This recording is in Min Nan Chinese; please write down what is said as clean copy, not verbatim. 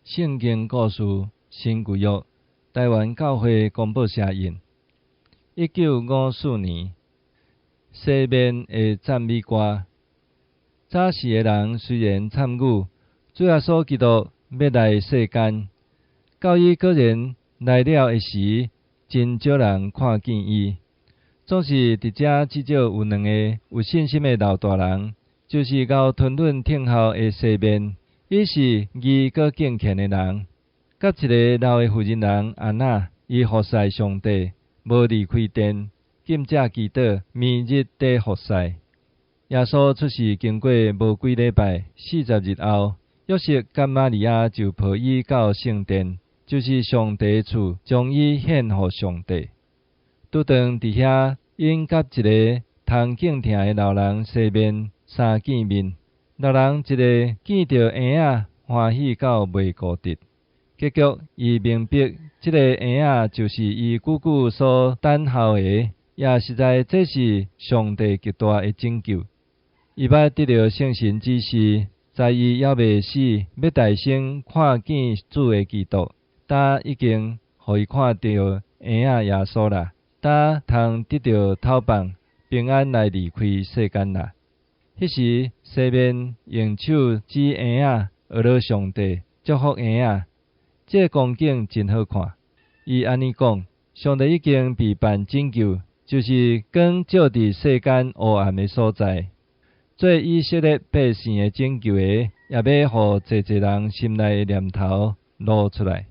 聖經故事新舊約臺灣教會公報社印。1954年，西面的讚美歌。早時的人雖然參與，主耶穌基督欲來世間，到伊個人來了的時，真少人看見伊。總是佇遮至少有兩個有信心的老大人，就是𠢕吞吮聽候的西面，伊是義閣敬虔的人，佮一个老的婦人人按那，伊服侍上帝，無離開殿，禁食祈禱，暝日綴服侍。耶穌出世經過無幾禮拜，40日後，約瑟佮瑪利亞就抱伊到聖殿，就是上帝厝，將伊獻予上帝。拄當佇遐，𪜶佮一个通敬聽的老人西面相見面。老人一个見著嬰仔，歡喜到袂顧得。結局伊明白，這个嬰仔就是伊久久所等候的，也實在這是上帝極大的拯救。伊捌得著聖神指示，在伊猶未死，欲大聲看見主的基督，今已經予伊看著嬰仔耶穌啦，今通得著透放，平安來離開世間啦。彼時西面用手指嬰仔，呵咾上帝，祝福嬰仔，這個光景真好看。伊按呢講：上帝已經備辦拯救，就是光照佇世間烏暗的所在，做以色列百姓的拯救的，也欲予濟濟人心內的念頭露出來。